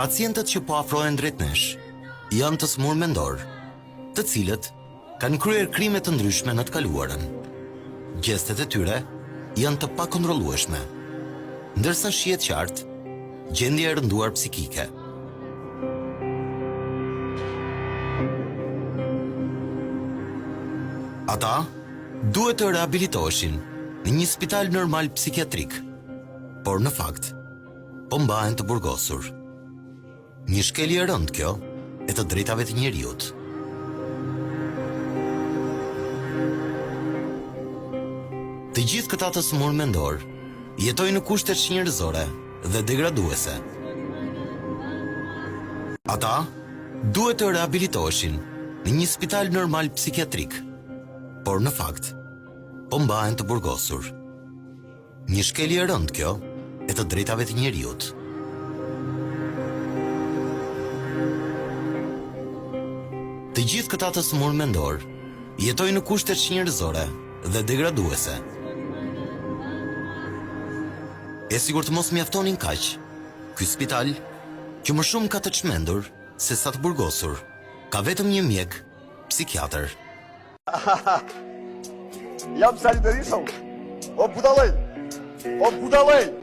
Pacientët që po afrohen drejt nesh janë të sëmurë mendorë, të cilët kanë kryer krime të ndryshme në të kaluarën. Gjestet e tyre janë të pakontrollueshme, ndërsa shihet qartë gjendja e rënduar psikike. Ata duhet të rehabilitoheshin në një spital normal psikiatrik, por në fakt po mbahen të burgosur. Një shkelje e rëndë kjo e të drejtave të njeriut. Të gjithë këta të sëmurë mendorë jetojnë në kushte çnjerëzore dhe degraduese. Ata duhet të rehabilitoheshin në një spital normal psikiatrik, por në fakt po mbahen të burgosur. Një shkelje e rëndë kjo e të drejtave të njeriut. Të gjithë këta të sëmurë mendorë jetojnë në kushte çnjerëzore dhe degraduese. E sikur të mos mjaftonin kaq, ky spital, që më shumë ka të çmendur se sa të burgosur, ka vetëm një mjek psikiatër. Jam Sali Berisha. O budallej. O budallej.